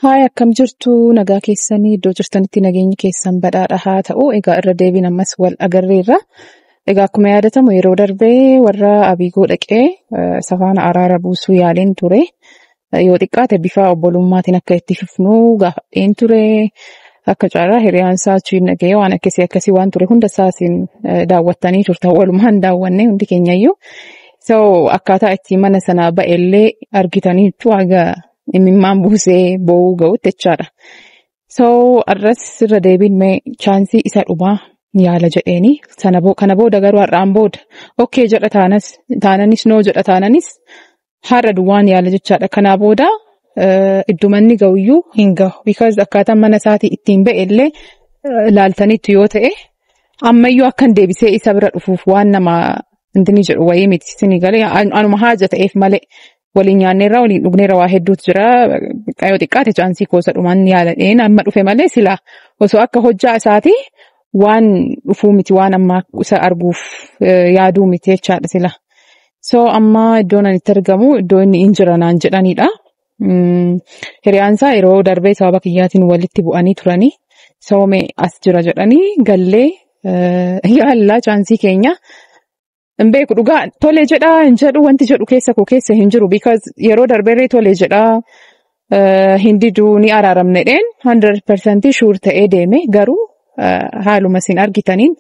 Haaya, akkam jirtu? Nagaa keessanii? Iddoo jirtanitti nageenyi keessan badhaadha haa ta'u. Egaa irra deebiin ammas wal agarreerra. Egaa akkuma yaadatamu yeroo darbee warra Abiigoo dhaqee isa faana araara buusuu yaaleen ture. Yoo xiqqaate bifa obbolummaatiin akka itti fufnuu gaafadheen ture. Akka carraa hiriyaan isaa achiin dhaga'ee waan akkasii akkasii waan ture hunda isaa isin daawwattanii turtan, walumaan daawwannee hundi keenyayyuu. So akkaataa itti mana sanaa ba'ellee argitaniitu, haga imimmaan buusee boo'uu ga'utti jechaadha. So arras irra deebiin mee chance isa dhumaa yaala jedheeni. Sana kana booda garuu har'aan booda okay jedha taanas taananis, no jedha taananis, har'a duwwaan yaala jechaadha. Kanaa booda iddumanni ga'uyyuu hin gahu. Because akkaataan mana isaatii ittiin ba'e illee laaltaniitu yoo ta'e, ammayyuu akkan deebisee isa bira dhufuuf waan nama intini jedhu wayii miti. Isinii galee? Anuma haaja ta'eef malee waliin nyaanneerra, waliin dhugneerra, waa hedduutu jira. Yoo xiqqaate chance koosa dhumaan yaaladheen amma dhufe malee, silaa osoo akka hojjaa isaatii waan dhufuu miti, waan amma isa arguuf yaaduu miti jechaadha sila. So amma iddoon ani itti argamu iddoo inni hin jira naan jedhanidha. Hiriyaan isaa yeroo darbee sababa kiyyaatiin walitti bu'anii turanii. So mee as jira jedhanii gallee yaallaa chance keenya. Hin beeku, dhugaa tole jedhaa hin jedhu, wanti jedhu keessa koo keessa hin jiru, because yeroo darbeerree tole jedhaa hin diduu, ni araaramne dheen 100% sure ta'ee deeme, garuu haaluma isin argitaniin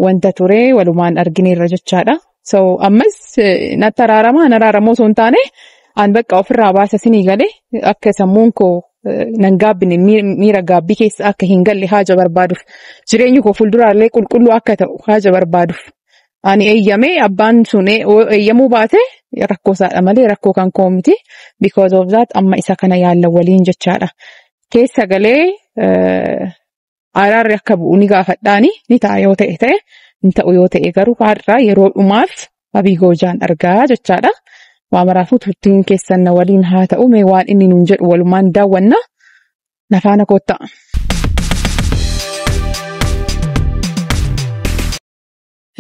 wanta ture walumaan argineerra jechaadha. So ammas natti araaramaa na araaramoo osoo hin taane, an bakka ofirraa baasa, isinii galee? Akka sammuun koo nan gaabbine, miira gaabbii keessa akka hin galle haaja barbaaduuf, jireenyi koo fuulduraallee qulqulluu akka ta'u haaja barbaaduuf. Ani eeyyamee, abbaan sun eeyyamuu baate rakkoo isaadha malee rakkoo kan koo miti. Because of that amma isa kana yaalla waliin jechaadha. Keessa galee araarri akka bu'u ni gaafadhaani, ni ta'a yoo ta'e ta'e, hin ta'u yoo ta'e garuu har'a yeroo dhumaaf Abiigoo jaan argaa jechaadha. Waa maraafuu turtiin keessan na waliin haa ta'u. Mee waan inni nuun jedhu walumaan daawwanna. Na faana koottaa.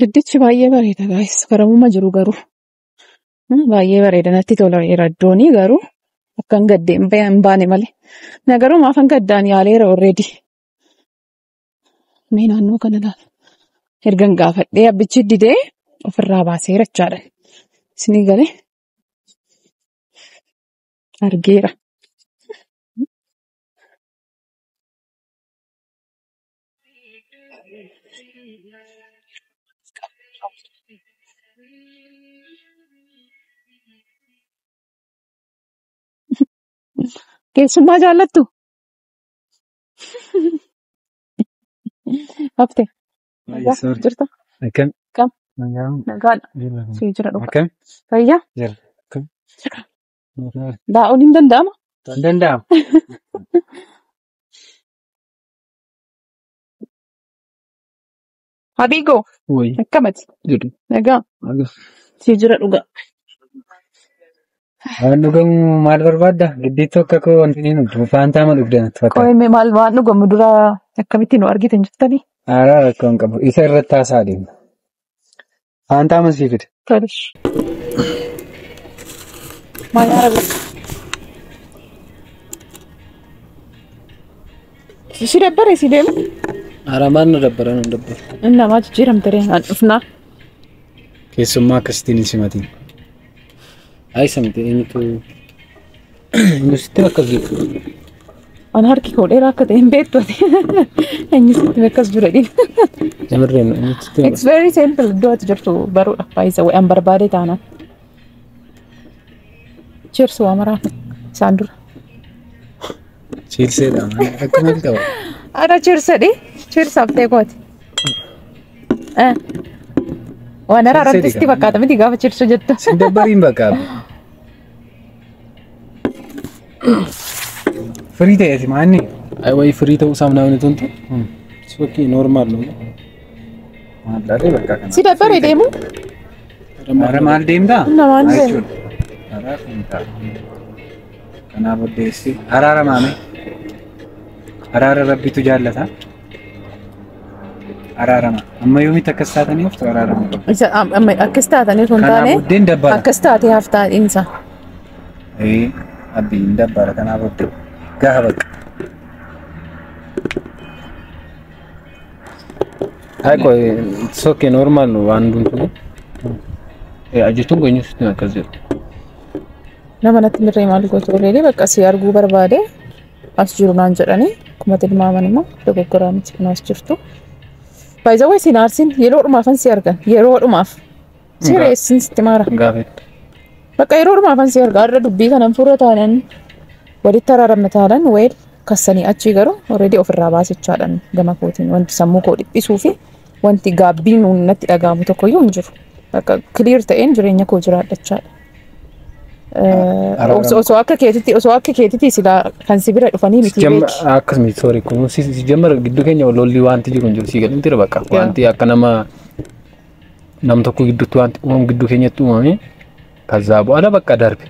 Iddichi baay'ee bareeda guys. Garamuma jiru garuu. Baay'ee bareeda, natti tola iddoonii, garuu akkan gaddee hin baane malee. Na garuu maafan gaddaan yaaleera already. Mee naannoo kana ilaala. Ergan gaafadhee abbichi didee ofirraa baaseera jechaadha. Isinii galee? Argeera. Keessummaa jaallattu? Hafte. Nagaa jirta? Akkam? Kam? Nagaa. Nagaadha. Jira. Si jira dhufa. Akkam? Fayyaa? Jira. Akkam? Jira. Nagaa. Daa'uun hin danda'ama? Hin danda'amu. Abiigoo, Wayi. akkamati? Jiru. Nagaa. Nagaa. Si jira dhuga. Waan dhugamu maal barbaadda? Giddiitti akka koo wanti ni dhugdu. Faantaa ma dhugda natti fakkaata. Qo'ee mee maal waan dhugamu dura akkamitti nu argitan jettanii? Haaraa rakkoo hin qabu. Isa irratti haasaa deemna. Faantaa ma sii fide? Tolish. Maal haara godhu? Si dabbare si deemu? Haaraa maal na dabbara, na dabbara. Inni namaa jijjiiramte ree an dhufnaa. Keessummaa akkasittiin hin simatiin. Ayisa miti, eenyutu eenyu sitti akkas jedhu? An harki koo dheeraa akka ta'e hin beektu ati. Eenyu sitti akkas jira dhiin. Namirreen eenyutu sitti? It's very simple, iddoo ati jirtu baruudha. Baay'isa wayi an barbaade taanaan. Cheers waa maraa isaan dura. Cheerseedha. Rakkoo maal qaba? Ara cheers jedhi. Cheers haftee kooti. Waan araaramte sitti fakkaata miti gaafa cheers jettu? Sin dabbariin bakka. Firii ta'eeti maanni. Ay wayi, firii ta'uu isaa namni tuntu. Fakkii normal ነው. Maal bakka kana. Si dabbare deemu? Ara maal deemtaa? Namaan deemu. Jechuudha. Araara hin ta'a. Kanaaf oddeessi. Araara maame. Araara rabbitu jaallata. Araarama. Amma yoomitti akkas taatanii haftu araarama qabu. Isa amma akkas taatanii osoo hin Kanaaf taane booddeen dabbara. akkas taatee haftaadhiinsa. Ee, abbii hin dabbara kanaaf booddee. Gaha bakka. Ay ቆይ it's okay, normal ነው waan hundumtuu jechuun eenyu sitti akkas jedhu. Nama natti mirree maal gootu oleelee bakka si arguu barbaade as jiru naan jedhanii akkuma tilmaaman immoo dogoggoraa miti kun as jirtu. Baay'ee sin aarsin yeroo dhumaafan si argan yeroo dhumaaf. Sireessin sitti maara. Gaafette. Bakka yeroo dhumaafan si arga har'a dubbii kanan furra taanan walitti araaramna taanan weel kassanii achii garuu already ofirraa baasichaadhaan gama kootiin wanti sammuu koo dhiphisuu fi wanti gaabbiin natti dhaga'amu tokkoyyuu hin jiru. Bakka clear ta'een jireenya koo jiraadhachaadha. Osoo akka keetitti silaa kan si bira dhufanii miti beeki. Akkas miti, sorry, kun si jammar gidduu keenya lolli wanti jiru hin jiru si galu miti bakka wanti akka nama nam tokko gidduutti wanti uumamu gidduu keenyatti uumame ከዛ በኋላ በቃ darbe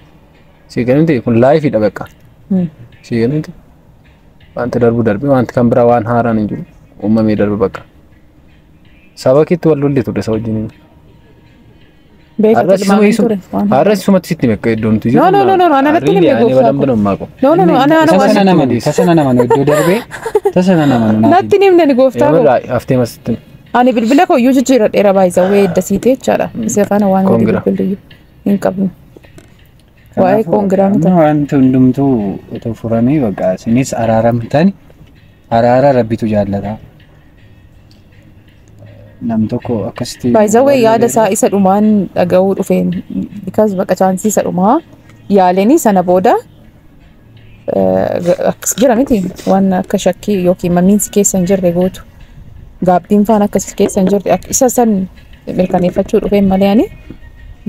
si galu miti kun life dha bakka si galu miti wanti darbu darbe wanti kan biraa waan haaraan hin jiru uumamee darbe bakka saba keetti wal lolle ture isa wajjin. Beeka tilmaamni ture. Har'a sumatti sitti meeqa iddoo nuti jiru. No, no, no, no, ana natti ni beeku. Ani በደንብ ነው የማውቀው። No, no, no, ana ana Tasa namanu, tasa namanu iddoo darbee tasa namanu. Natti ni himne ni gooftaa koo. Haftee masitti. Ani bilbila koo iyyuu jijjiiradheera baay'isawee eddasiitee jechaadha. Isa faana waan walii bilbilu hin qabnu. Waa'ee koongiraa miti. Wanti hundumtuu otoo furamee bakka isinis araaramtani araara rabbitu jaallata. Nam tokko akkasitti. Baay'isawee yaada isaa isa dhumaan dhaga'uu dhufeen because bakka chance isa dhumaa yaalanii sana booda akkas jira miti waan akka shakkii yookiin mamiinsi keessa hin jirre gootu. Gaabbiin faan akkas keessa hin jirre isa san mirkaneeffachuu dhufeen malee ani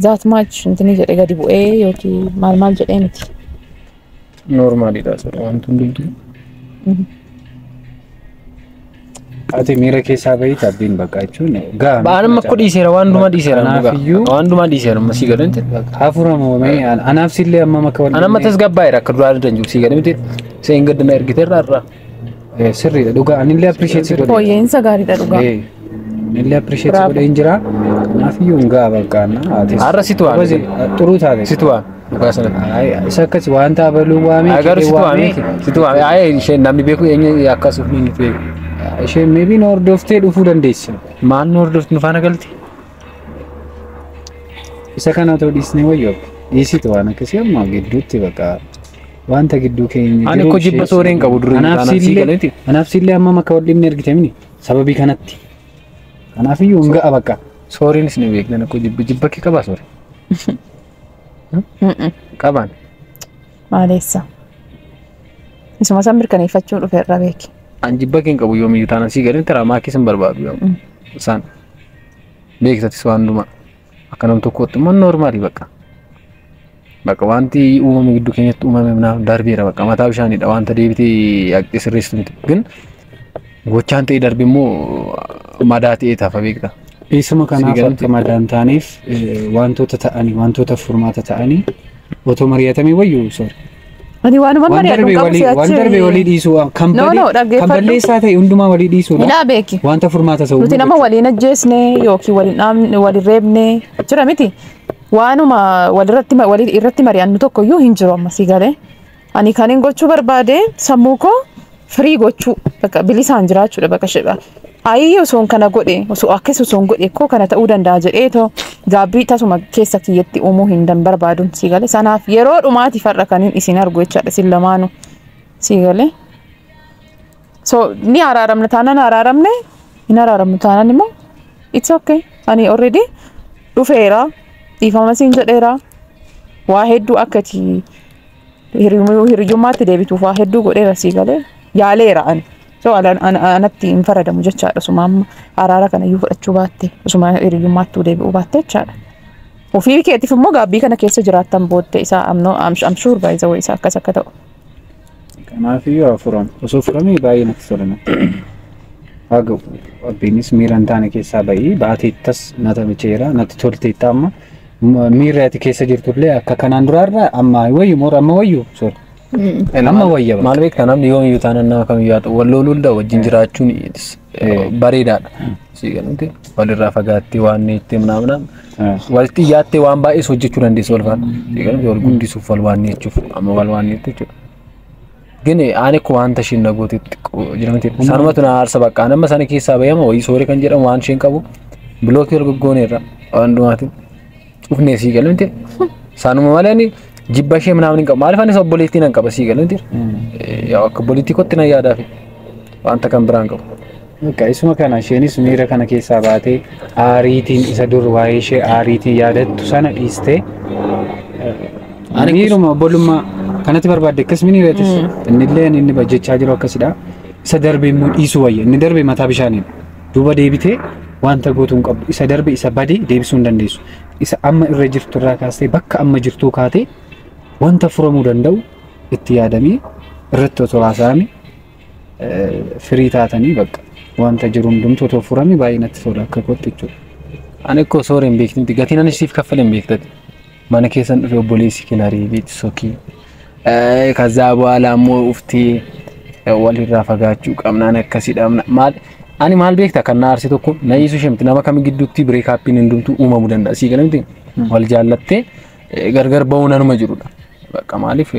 that much intini jedhe gadi bu'ee yookiin maal maal jedhee miti. Normaliidha asirra wanti hundumtuu. Ati miira keessaa bahii abdiin bakka jechuun gahaa. Ba'aan amma akka dhiiseera waan hundumaa dhiiseera. Kanaafiyyuu waan hundumaa dhiiseera amma sii galanti. Hafuurama anaaf sillee amma akka wal. Ana amma tasgabbaa'eera akka duraa danda'u jiru sii galanti. Isa hin gaddina ergiteerra irraa. Sirriidha dhugaa anillee appreciate si godhe. Fooyya'insa gaariidha dhugaa. Anillee appreciate si godhe hin jira. Kanaafiyyuu hin gahaa bakka Har'a situ waan. Xuruu taate. Situ waan dhugaa sanatti. Isa akkas wanta abaluu waamee. Garuu situ waamee situ waamee ayee isheen namni beeku eenyu akkas of ni beeku. Isheen maybe na hordoftee dhufuu dandeessi. Maal nu hordofti nu faana galti? Isa kana otoo dhiisnee wayyoo dhiisitu waan akkasii amma gidduutti bakka wanta gidduu keenya Ani ko jibba sooree hin qabu durii Anaaf sillee amma akka wal dhibne argite mini sababii kanatti. Kanaafiyyuu hin ga'a bakka. Sooriin isin beeknan akka jibba jibba kee qabaa soore. Qabaan. Maaleessa. Isuma san mirkaneeffachuun dhufe irraa beeki. An jibba kee hin qabu yoomiyyuu taanaan sii galee taraa maakii sin barbaadu yoo isaan beektatis waan hundumaa akka nam tokkootti immoo normal bakka. Bakka wanti uumame gidduu keenyatti uumame naaf darbeera bakka mataa bishaanidha wanta deebitee haqxee sirreessitu miti. Gin gochaan ta'e darbe immoo madaa ta'ee tafa beekta. Isuma kanaaf akka madaan taaneef wantoota ta'anii wantoota furmaata ta'anii otoo mari'atamee wayyuu soore. Ani waanuma mari'adhu qabu si'achi. Waan darbe walii dhiisuu kan bade kan balleessaa ta'e hundumaa walii dhiisuudha. Ilaa beeki. Wanta furmaata ta'u. Nuti nama waliin ajjeesne yookiin waliin dhaabne waliin reebne jira miti. Waanuma walirratti walii irratti mari'annu tokko iyyuu hin jiru amma si galee. Ani kan hin gochuu barbaade sammuu koo firii gochuu bakka bilisaan jiraachuudha bakka shedha. Ayii osoon kana godhe osoo akkas osoon godhe koo kana ta'uu danda'a jedhee too gaabbii tasuma keessa kiyyatti uumuu hin dan barbaadu si galee. Sanaaf yeroo dhumaati farra kan isin argu jechaadha isin lamaanu si galee. So ni araaramna taanaan araaramne hin araaramnu taanaan immoo it's okay. Ani already dhufeera dhiifama siin jedheera waa hedduu akkati hiriyyummaatti deebituuf waa hedduu godheera si galee yaaleera ani. So anatti hin faradamu jechaadha osuma amma araara kana iyyuu fudhachuu baatte osuma hiriyyummaattuu deebi'uu baatte jechaadha. Ofii keetiif immoo gaabbii kana keessa jiraattan booddee isaa I'm sure by the way isaa akkas akka ta'u. Kanaafiyyuu haa osoo furamee baay'ee natti tola natti. Haa ga'u abbiinis miira hin taane keessaa ba'ii baateettas na tamicheera natti tolteetta amma miirri ati keessa jirtullee akka kanaan duraarra amma wayyu moora amma wayyu soora. Amma wayya. Maal beektaa namni yoomiyyuu taanaan nama kamiyyuu haa ta'u wal loluu danda'a wajjin jiraachuun bareedaadha. Si galuuti walirraa fagaattee waan itti ምናምን walitti dhiyaattee waan baay'ees hojjechuu dandeessa wal faana. Si galuuti wal guddisuuf wal waan jechuuf amma wal waan jechuudha. ግን ani ko wanta isheen na gootetti jedhamti. Sanumatu na aarsa bakka nama sana keessaa bayama wayii sooree kan jedhamu waan isheen qabu bilookii ol goggooneerra waan dhumaatiin cufnee sii galu miti. Sanuma malee ani jibba ishee ምናምን hin qabu. Maaliif anis obboleettii nan qaba sii galu miti. Yaa akka obboleettii kootti nan yaadaafi wanta kan biraan qabu. Bakka isuma kana isheenis miira kana keessaa baatee aariitiin isa dur waa'ee ishee aariitiin yaadattu sana dhiistee miiruma obbolummaa kanatti barbaadde akkas miniireetis innillee inni bajjechaa jiru akkasidha. Isa darbe immoo dhiisuu wayya. Inni darbe mataa bishaaniidha. Duuba deebitee wanta gootuu hin qabdu. Isa darbe isa bade deebisuu hin dandeessu. Isa amma irra jirtu irraa kaastee bakka amma jirtuu kaatee wanta furamuu danda'u itti yaadamee irratti otoo haasa'ame firii taatanii bakka wanta jiru hundumtu otoo furame baay'ee natti tola akka kootti jechuudha. Ani koo sooree hin beekti miti. Gatiin ani siif kaffale hin beektati. Mana keessan dhufe obboleessi kee na reebeeti sokii. ከዛ በኋላ immoo uftee walirraa fagaachuu qabnaan akkasidha maal ani maal beekta kan na aarse tokko na dhiisuu ishee miti nama kam gidduutti breakupiin hundumtuu uumamuu danda'a sii gala miti wal jaallattee gargar ba'uun anuma jirudha. Bakka maaliif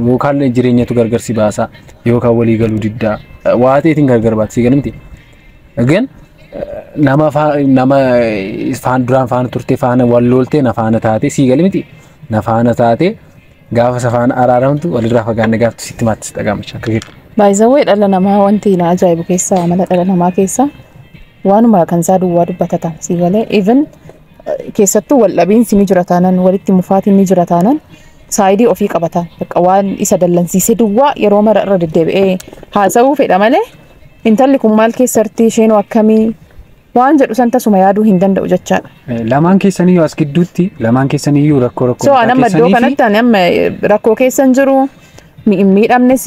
yookaan jireenyatu gargar si baasa yookaan walii galuu diddaa waa ta'eetiin gargar baata sii gala miti. ግን nama nama faan duraan faana turte faana wal loltee na faana taate sii gala miti na faana taate gaafa safaan araaramtu walirraa fagaanne gaaftu sitti maattis dhaga'amacha akka jedhu. Baay'izawwee dhala namaa wanti na ajaa'ibu keessaa amala dhala namaa keessaa waanuma kan isaa duwwaa dubbatatan sii galee even keessattuu wal dhabiinsi ni jira taanaan walitti mufaatiin ni jira taanaan side ofii qabatan bakka waan isa dallansiisee duwwaa yeroo mara irra deddeebi'ee haasa'uu fedha malee intalli kun maal keessatti isheenoo akkamii waan jedhu san tasuma yaaduu hin danda'u jechaadha. Lamaan keessaniyyuu as gidduutti lamaan keessaniyyuu rakkoo rakkoo So ani amma iddoo kanatti ani amma rakkoo keessa hin jiru miidhamnes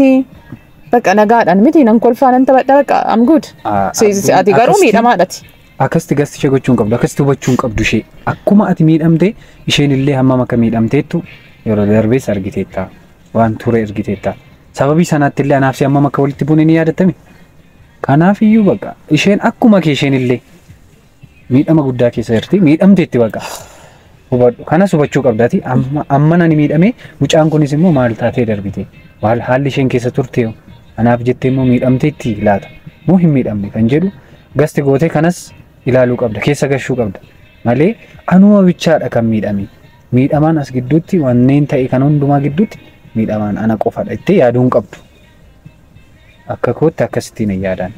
bakka nagaadhaan miti nan kolfaa nan taphadha bakka I'm good. Ati garuu miidhamaadhati. Akkasitti gasti ishee gochuu hin qabdu akkasitti hubachuu hin qabdu ishee akkuma ati miidhamte isheen illee hammam akka miidhamteettu yeroo darbees argiteetta waan ture argiteetta sababii sanaatti illee anaaf si hammam akka walitti buune ni yaadattami. Kanaaf iyyuu bakka isheen akkuma kee isheen illee miidhama guddaa keessa jirti miidhamteetti bakka hubadhu kanas hubachuu qabdaati amma nani miidhame mucaan kunis immoo maal taatee darbite maal haalli isheen keessa turte anaaf jettee immoo miidhamteetti laata moo hin miidhamne kan jedhu gasti gootee kanas ilaaluu qabda keessa gashuu qabda malee anuma bichaadha kan miidhame miidhamaan as gidduutti wanneen ta'e kan hundumaa gidduutti miidhamaan ana qofadha itti yaaduu hin qabdu akka kootti akkasittiin hin yaadaan.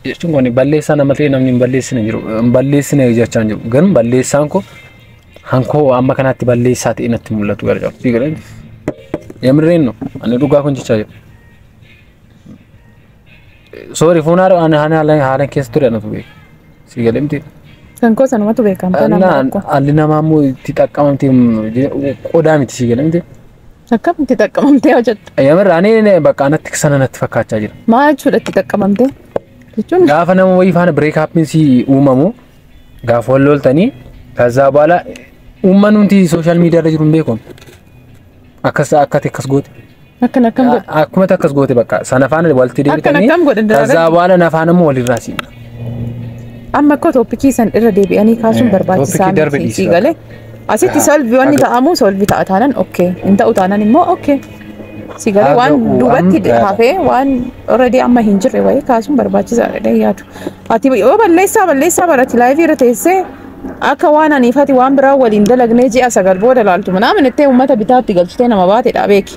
Jechuun kun balleessaa nama ta'e namni hin balleessine jiru hin balleessine jechaa hin jiru garuu balleessaan koo hankoo amma kanaatti balleessaa ta'e natti mul'atu gara caalu sii galee የምሬን ነው ani dhugaa kun jechaa jiru. Soori fuunaa ani haala keessa ture anatu beeku sii galee miti. Kan koo sanumatu beekama. እና alli namaa immoo itti xaqqamamte qodaa miti sii galee miti. Akkam itti xaqqamamtee hojjetta? የምር ani bakka anatti sana natti fakkaachaa jira. Maal jechuudha itti xaqqamamtee? Jechuun Gaafa nama wayii faana breakupiin si uumamu gaafa wal loltanii ከዛ በኋላ uummanni nuti social media irra jiru hin beekamu. Akkas akkati akkas goote. Akkan akkam godhe? Akkumatti akkas goote bakka sana faana walitti Akkan deebitanii akkam godhe ከዛ በኋላ na faana immoo walirraa siimna. Amma akka topicii san irra deebi'anii kaasuun barbaachisaa Topicii darbe miti dhiisuu sii galee. Asitti solve wanni ta'amu solve ta'a taanaan okay hin ta'u taanaan immoo okay. Si galee waan duubatti hafee waan already amma hin jirre wayii kaasuun barbaachisaadha jedhee yaadu. Ati yoo balleessaa balleessaa barati live irra teessee akka waan aniifati waan biraa waliin dalagnee ji'a 9 booda laaltu ምናምን ittee uummata bitaatti galchitee nama baatedha beeki.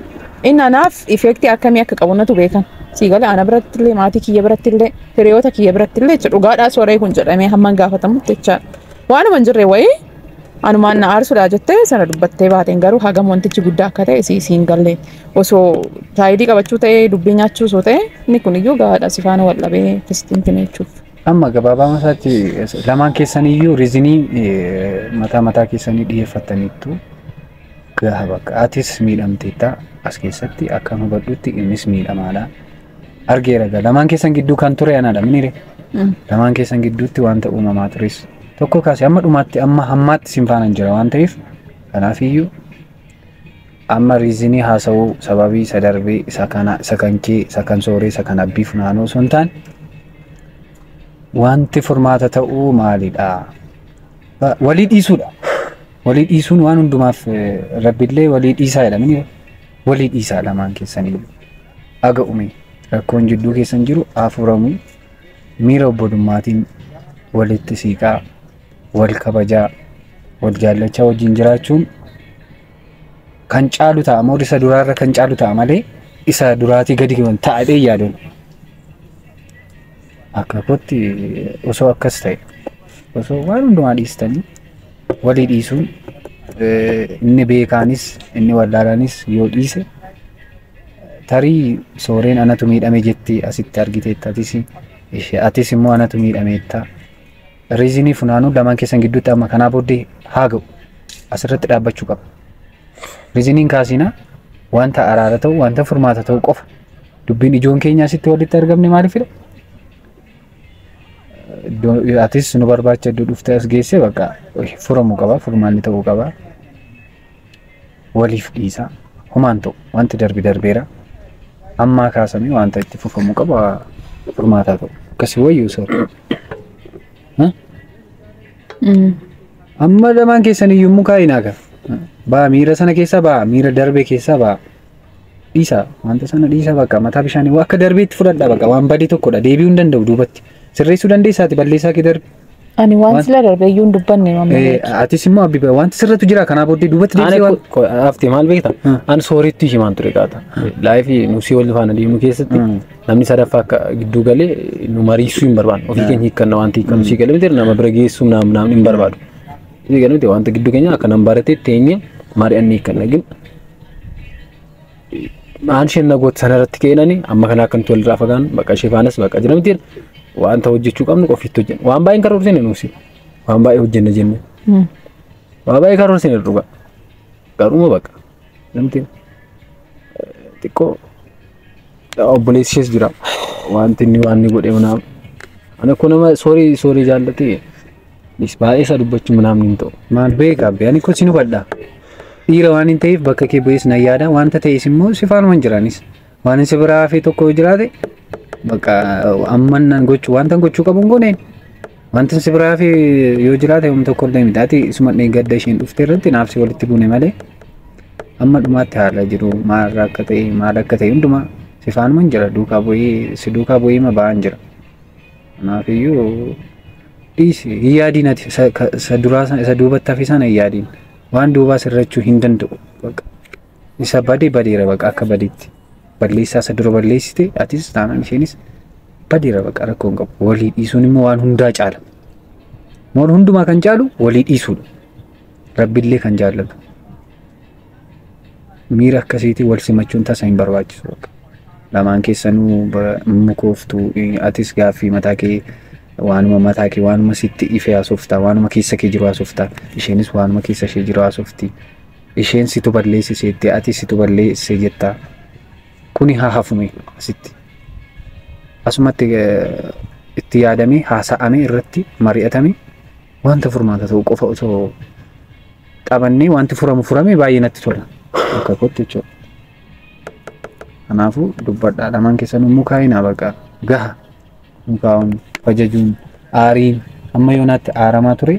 Inni anaaf effectii akkamii akka qabu natu beekan. Si galee ana biratti illee maatii kiyya biratti illee hiriyoota kiyya biratti illee jechuudha dhugaadhaa sooree kun jedhamee hamman gaafatamutti jechaadha. Waanuma hin jirre wayii anumaan na aarsuudha jettee sana dubbattee baateen garuu hagam wantichi guddaa akka ta'e si siin galle osoo side qabachuu ta'ee dubbii nyaachuu osoo ta'e inni kun iyyuu gahaadha si faana wal dhabee akkasitti jechuuf. Amma gabaabaa isaatti lamaan keessaniyyuu reasonii mataa mataa keessanii dhiyeeffataniittu gaha bakka atis miidhamteetta as keessatti akka hubadhutti innis miidhamaadha. Argeera gaa lamaan keessan gidduu kan ture anaadha minire. Lamaan keessan gidduutti wanta uumamaa tures tokko kaase amma dhumaatti amma hammaatti sin faana jira waan ta'eef kanaafiyyuu amma reasonii haasa'uu sababii isa darbee isa kana isa kan kee isa kan sooree isa kan abbii funaanuu osoo hin taane wanti furmaata ta'uu maalidha? Walii dhiisuudha. Walii dhiisuun waan hundumaaf rabbillee walii dhiisaa jedhamini walii dhiisaa lamaan keessanii aga ume rakkoon jidduu keessan jiru hafuuramu miira obbolummaatiin walitti siiqaa wal kabajaa wal jaallachaa wajjin jiraachuun kan caalu ta'a moo isa duraarra kan caalu ta'a malee isa duraatii gadi ta'adhee yaaduun. Akka kootti osoo akkas ta'e osoo waan hundumaa dhiistanii walii dhiisuun inni beekaanis inni wallaalaanis yoo dhiise tarii sooreen anatu miidhame jetti asitti argiteetta atis immoo anatu miidhameetta. Riizinii funaanuu lamaan keessan gidduutti amma kanaa booddee haa ga'u asirratti dhaabbachuu qaba. Riiziniin kaasinaa wanta araara ta'u wanta furmaata ta'u qofa dubbiin ijoon keenya asitti walitti argamne maaliifidha? Atis nu barbaacha iddoo dhuftee as geesse bakka furamuu qaba furmaanni ta'uu qaba. Waliif dhiisaa homaan ta'u wanti darbi darbeera ammaa kaasamee wanta itti fufamuu qaba furmaataa ta'u akkasii wayyuu soora. Amma lamaan keessan iyyuu mukaa'inaa kan ba'a miira sana keessaa ba'a miira darbe keessaa ba'a dhiisaa wanta sana dhiisaa bakka mataa bishaanii akka darbeetti fudhadhaa bakka waan badii tokkodha deebi'uu hin danda'u duubatti sirreessuu dandeessaati balleessaa kee darbe. Ani waan sila darbe iyyuu hin dubbanne mamma. Atis immoo abbi wanti sirratu jira kanaa booddee duubatti deebisee waan. Haftee maal beekta? Ani soorettu himaan ture qaata. Laayifii nu si wal faana deemnu keessatti namni sadaffaa akka gidduu galee nu mariisuu hin barbaannu. Ofii keenya hiikkanna wanti hiikkannu si galee miti nama bira geessuu namni hin barbaadu. Si galee miti wanta gidduu keenya akka nama baratee teenye mari'annee hiikkanna. Gin aan isheen nagoota sanarratti keenani amma kana akkanatti walirraa fagaannu bakka ishee faanas bakka jira miti wanta hojjechuu qabnu qofiitti hojjenna. Waan baay'een karoorsine nuusi. Waan baay'ee hojjenna jenne. Waan baay'ee karoorsine dhuga. Garuma bakka. Namti xiqqoo obboleessi ishees jira. Wanti inni waan inni godhe manaam. Ani akkoo nama soorii soorii jaallatee baay'ee isa dubbachuu manaam hin ta'u. Maal beeka abbi ani kosi nu badha. Dhiira waan hin ta'eef bakka kee bu'ees na yaada wanta ta'es immoo si faanuma hin jiraanis. Waan si biraa hafee tokko yoo jiraate bakka amman nan gochuu wanta gochuu qabu hin gooneen. Wanti si biraa hafee yoo jiraate humna tokko illee miti. Ati isuma gadda isheen dhufte irratti naaf si walitti buune malee amma dhumaatti haala jiru maal akka ta'e maal akka ta'e hundumaa si faanuma hin jira duukaa bu'ee si duukaa bu'ee ma ba'aan jira. Kanaafiyyuu dhiisi hin yaadiin ati isa duraa isa duubatti hafe sana hin yaadiin. Waan duubaa sirrachuu hin danda'u. Isa badee badeera bakka akka badeetti. Balleessaa isa dura balleessite atis taanaan isheenis badeera bakka rakkoo hin qabu. Walii dhiisuun immoo waan hundaa caala. Waan hundumaa kan caalu walii dhiisuudha. Rabbillee kan jaallatu. Miira akkasiitiin wal simachuun tasa hin barbaachisu bakka. Lamaan keessanuu mukooftuu atis gaaffii mataa kee waanuma mataa kee waanuma sitti ife haasofta waanuma keessa kee jiru haasofta isheenis waanuma keessa ishee jiru haasofti isheen situ balleessiseetti ati situ balleessise jetta kuni haa hafume asitti asumatti itti yaadamee haasa'amee irratti mari'atame wanta furmaata ta'u qofa osoo qabannee wanti furamu furame baay'ee natti tola akka kootti jechuudha. Kanaafuu dubbadhaa lamaan keessanuu mukaa'inaa bakka gaha mukaa'uun fajajuun aariin amma yoonaatti aaramaa ture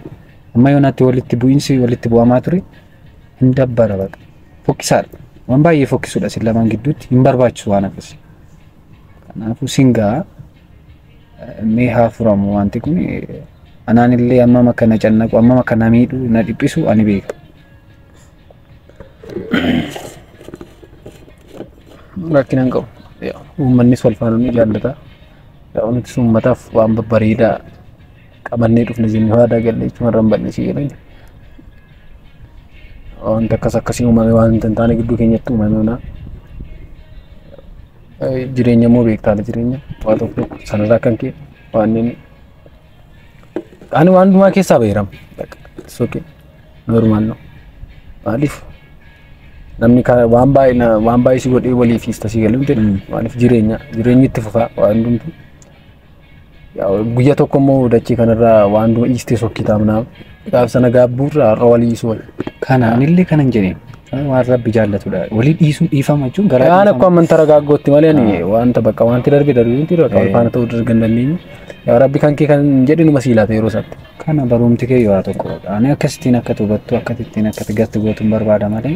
amma yoonaatti walitti bu'iinsi walitti bu'amaa ture hin dabbara baqa fokkisaadha waan baay'ee fokkisuudha sin lamaan gidduutti hin barbaachisu waan akkasii. Kanaafuu sin ga'a mee haa furamu wanti kun anaan illee ammam akka na cannaqu ammam akka na miidhu na dhiphisu ani beeka. Rakkina hin qabu. Uummannis wal faana ni jaallata. Nutis uummataaf waan babbareedaa qabannee dhufne jennee waadaa galle jechuun irra hin badne si jedhan. Wanta akkas akkasii uumame waan hin taane gidduu keenyatti uumame na jireenya immoo beektaala jireenya waa tokko tokko sanarraa kan ka'e waan inni ani waan hundumaa keessaa baheerama. It's okay. Normal no. Maaliif namni waan baay'ee waan baay'ee si godhee waliif hiista si galee miti maaliif jireenya jireenyi itti fufaa waan hundumtu guyyaa tokko immoo dachee kanarraa waan hunduma dhiistee sokkitaa naaf gaaf sana gaabbuurraa har'a walii dhiisuu wayya. Kana anillee kanan jedheen waan rabbi jaallatudha. Walii dhiisuun dhiifama jechuun garaa Aan akka amman taragaggootti malee ani wanta bakka wanti darbe darbe wanti bakka wal faana ta'uu dargan dandeenyu. Yaa Rabbi kan kee kan jedhe numa sii laata yeroo isaatti. Kana barumti kee yoo tokko ani akkasittiin akka hubattu akkasittiin akka gatti gootu hin barbaada malee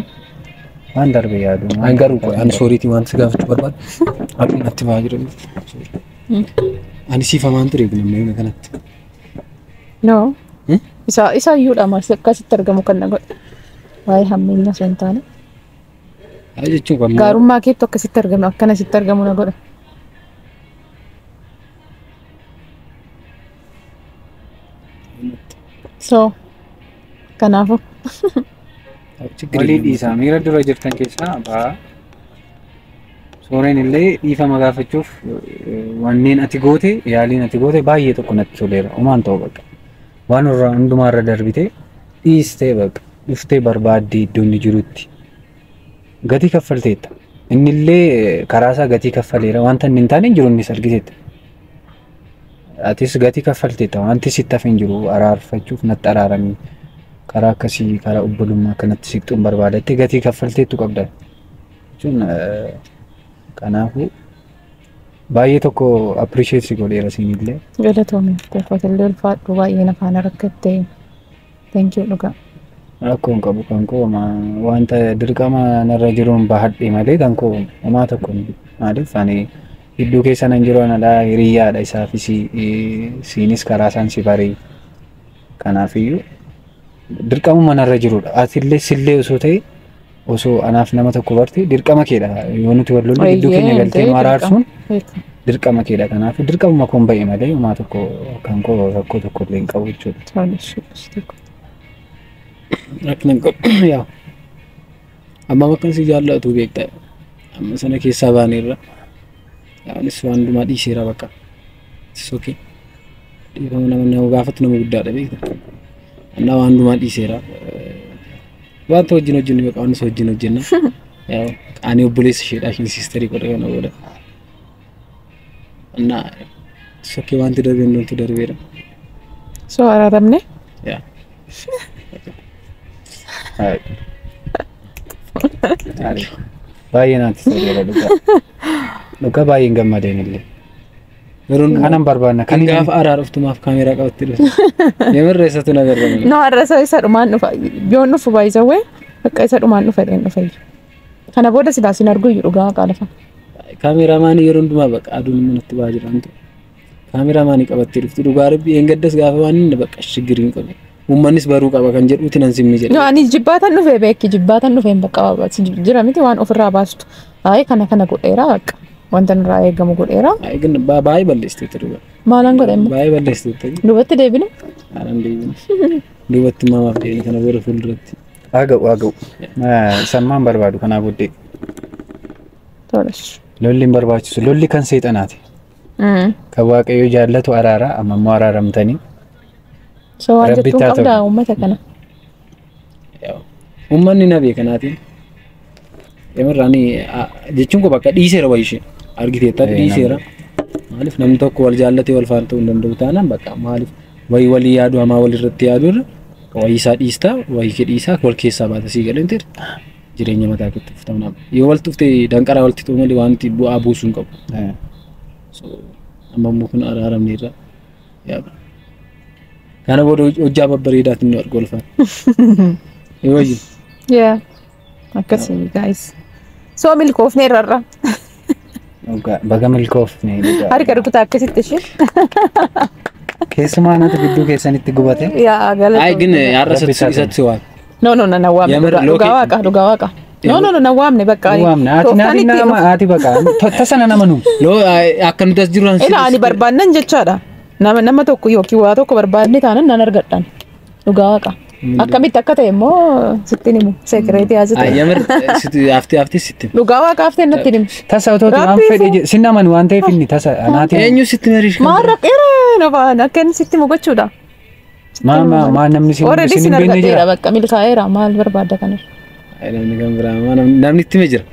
waan darbe yaadu. Ani garuu ani sooriitii waan si gaafachuu barbaadu aduun natti bahaa jira. Ani siifamaan ture namni kanatti. No. Isa iyyuudha maas akkasitti argamu kan na godhe. Waa'ee hammeenya osoo hin taane. Jechuun kan Gaarummaa keettu akkasitti argamu akkana sitti argamu na godhe. So kanaafuu Walii dhiisaa miira dura jirtan keessaa ba'aa. Sooreen illee dhiifama gaafachuuf wanneen ati goote yaaliin ati goote baay'ee tokko natti toleera. Homaan ta'u bakka. Waan irraa hundumaarra darbitee dhiistee bakka dhuftee barbaaddee iddoo inni jirutti gatii kaffalteetta. Inni illee karaa isaa gatii kaffaleera. Wanta inni hin taane hin jiru innis argiteetta. Atis gatii kaffalteetta. Wanti sitti hafe hin jiru araarfachuuf natti araaramii karaa akkasii karaa obbolummaa akkanatti siqxuun barbaadatte gatii kaffalteettu qabda. Jechuun kanaafuu baay'ee tokko appreciate si godheera siinillee. Galatoomii kolfatillee ulfaadhu baay'ee na faana rakkatte. Thank you dhugaa. Rakkoo hin qabu kan koo wanta dirqama narra jiruun bahadhe malee kan koo homaa tokko maaliif ani gidduu keessa nan jiru anadha hiriyyaadha isaafis siinis karaa isaan si barii kanaafiyyuu dirqamuma narra jirudha. Atillee sillee osoo ta'e osoo anaaf nama tokko barte dirqama keedha yoo nuti wal lolle gidduu keenya galtee nu araarsuun dirqama keedha. Kanaafuu dirqamuma koon ba'e malee homaa tokko kan koo rakkoo tokko illee hin qabu jechuudha. Rakkina hin qabu. Yaa amma akkan si jaallatu beektaa amma sana keessaa baaneerra. Anis waan hundumaa dhiiseera bakka. It's okay. Dhiifama nama gaafatu nama guddaadha beektaa. Annaa waan hundumaa dhiiseera. Wanta wajjin hojjennu beekaa anis wajjin hojjenna. Yaa ani obboleessa isheedha isheen siisterii godhe kana booda. Annaa it's okay wanti darbe hundumtuu darbeera. So araaramne? Yaa. Baay'ee natti toleera dhugaa. Dhugaa baay'een gammadeen illee. Kanan barbaadna kan gaafa araaroftumaaf kaameeraa qabattee dhufte. Yemirra isatu na gargaara. No har'a isa dhumaan dhufa. Yoon dhufu baay'isawwee bakka isa dhumaan dhufa dheen dhufa. Kana booda silaa sin argu iyyuu dhugaa qaalafa. Kaameraamaanii yeroo hundumaa bakka aduun manatti ba'aa jira. Kaameraamaanii qabattee dhufte dhugaa rabbi eengaddas gaafa waan inni bakka shiggiriin qabu. Uummannis baruu qaba kan jedhuuti nan simmi jedhe. No ani jibbaatan dhufee beekki jibbaatan dhufeen bakka jira miti waan ofirraa baastu. Ayi kana kana godheera bakka wanta nurraa eegamu godheera. Ayi ግን baay'ee balleessiteetti dhugaa. Maalaan godhe immoo? Baay'ee balleessiteetti. Duubatti deebinu? Haalaan deebinu. Duubatti maamaaf deebinu kana booda fuulduratti. Haa ga'u haa ga'u. Sammaan barbaadu kanaa booddee. Tolesh. Lolli hin barbaachisu. Lolli kan seexanaati. Kan Waaqayyo jaallatu araara amma immoo araaramtanii. So waan jettuun qabdaa uummata kana. Uummanni na beekanaatiin. Yemirra ani jechuun koo bakka dhiiseera wayii ishee argiteetta dhiiseera. Maaliif namni tokko wal jaallatee wal faana ta'uu hin danda'u taanaan bakka maaliif wayii walii yaadu hamaa wal irratti yaadu irra wayii isaa dhiistaa wayii kee dhiisaa wal keessaa baata sii galee hin jireenya mataa keetti uffatamna. Yoo wal tuftee danqaraa walitti ta'u malee wanti bu'aa buusuu hin qabu. So amma immoo kun araaramneerra. Kana booda hojjaa babbareedaatiin nu argu wal faana. Yoo wayyu. Yeah. Akkasii guys. So milkoofneerra irra. Baga milkoofne. Harka rukutaa akkasitti ishee. Keessumaa anatu gidduu keessanitti gubate. Yaa galatoomne. Ayi ግን har'a isatti waa. No no na waamne dhugaa waaqa dhugaa waaqa. No no no na waamne bakka. Waamne ati nama ati bakka tasana nama nu. No akka nuti as jiru Ila ani barbaannan jechaadha. Nama tokko yookiin waa tokko barbaadne taanan nan argadhaan. Dhugaa waaqa. Akkamitti akka ta'e immoo sitti himu. Sekireetii haa sitti. Yamir haftee haftee sitti. Dhugaa waaqa haftee natti himu. Tasa otoo waan fedhe sin amanu waan ta'eef inni tasa anaati. Eenyu sitti mariish? Maal raqqeera na ba'an akka inni sitti himu gochuudha. Ma ma ma namni sin Already sin sin hin beekne jira. argadheera bakka milkaa'eera maal barbaadda kanarra. Namni kan biraa namni itti hime jira.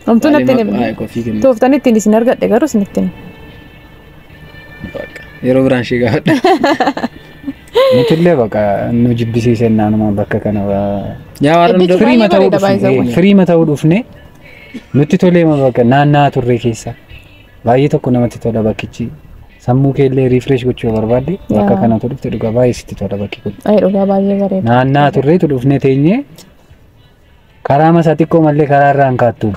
Homtuu natti hin himne. Kofii kennu. Tooftaan ittiin isin argadhe garuu isin ittiin. Bakka yeroo biraan ishee gaafadha. Nutillee bakka nu jibbisiisan naanuma bakka kana. Yaa warra Iddichi Firii baay'ee mataa bareeda dhufne baay'ee. firii mataa dhufne nutti tolee bakka naannaa turre keessa baay'ee tokko namatti tola bakkichi Sammuu kee illee refresh gochuu yoo barbaadde bakka kanatu dhufte dhugaa baay'ee sitti tola bakki kun. Ay, dhugaa baay'ee bareeda. Naannaa turreetu dhufnee teenyee karaa masaa xiqqoo mallee karaa irraa hin kaattu.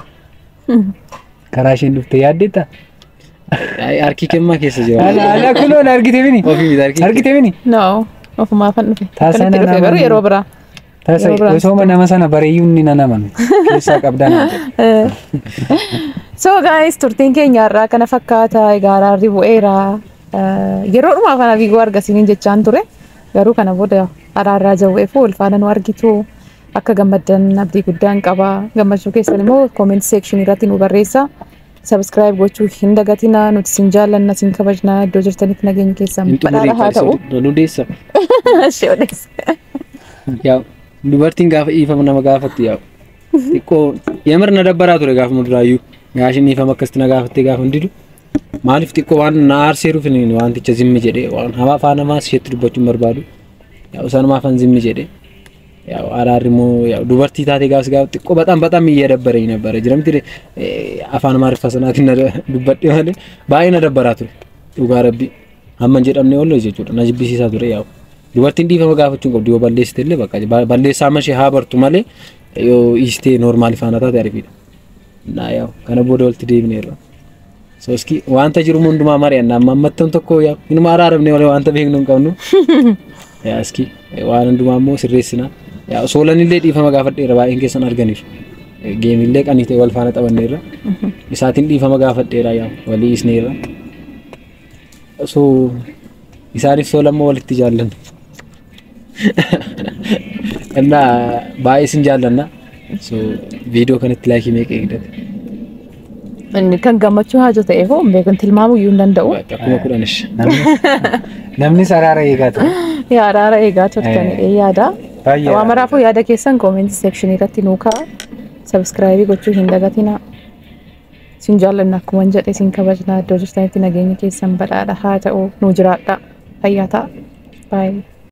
Karaa isheen dhufte yaaddeetta? Harki kemmaa keessa jira. Ala kunoon argite mini? Ofii miti harki. Argite mini? No, ofumaafan dhufe. Taasisa Akkanitti dhufe nama garuu yeroo biraa. Tasa Yeroo biraan osoo nama sana bareeyyuu inni nan amanu. Keessaa qabdaa naan jedhe. So guys, turtiin keenya har'aa kana fakkaata. Egaa araarri bu'eera. Yeroo dhumaa kana Abiigoo argisiiniin jechaan ture. Garuu kana booda araarraa jawweefu wal faana nu argitu. Akka gammaddan abdii guddaan qaba. Gammachuu keessan immoo comment section irratti nu barreessa. Subscribe gochuu hin dagatina. Nuti sin jaallanna, sin kabajna. Iddoo jirtanitti nageenya keessan Hin badhaadha haa ta'u. xumuree odeessa. Ishee odeessa. Yaa dubartiin gaafa dhiifama nama gaafattu yaa xiqqoo yamar na dabbaraa ture gaafa muduraayyuu gaashin dhiifama akkasitti na gaafattee gaafa hin didu maaliif xiqqoo waan na aarseeruuf inni wanticha zimmi jedhee waan hamaa afaan namaas isheetti dubbachuun barbaadu yaa isaanumaafan zimmi jedhee yaa araarri immoo yaa dubartii taatee gaafas gaafa xiqqoo በጣም በጣም እየደበረኝ ነበረ jiramti afaan Amaariffaa sanaatiin na dubbadhe malee baay'ee na dabbaraa ture dhugaa rabbi hamma hin jedhamne oollee jechuudha na jibbisiisaa ture. Yaa dubartiin dhiifama gaafachuu hin qabdu yoo balleessite illee bakka balleessaa amma ishee haa bartu malee yoo dhiistee normal faana taate ariifidha. Naa yaa kana booda walitti deebineerra. So iski wanta jiru hundumaa mari'anna amma ammattan tokko yaa inuma araaramne malee wanta beeknu hin qabnu. Yaa iski waan hundumaa immoo sirreessina. Yaa soolan illee dhiifama gaafadheera baay'een keessan arganiiru. Geemillee qanii ta'e wal faana taphanneerra. Isaatiin dhiifama gaafadheera yaa walii isneerra. So isaaniif soolan immoo walitti jaallanna. እና baay'ee isin jaallanna. So viidiyoo kanatti like meeqa eegdate? Inni kan gammachuu haajoo ta'eef hin beekun tilmaamuu iyyuu hin danda'u. 10,000 ish. Namni araara eegaa ture. Yaa araara eegaa turtan yaada. Baay'ee Waa maraafuu yaada keessan comment section irratti nuu kaa'a. Subscribe gochuu hin dagatinaa. Sin jaallanna akkuma jedhe sin kabajna. Iddoo jirtanitti nageenya keessan badhaadha haa ta'u. Nuu jiraadha. Fayyaa ta'a. Baay'ee.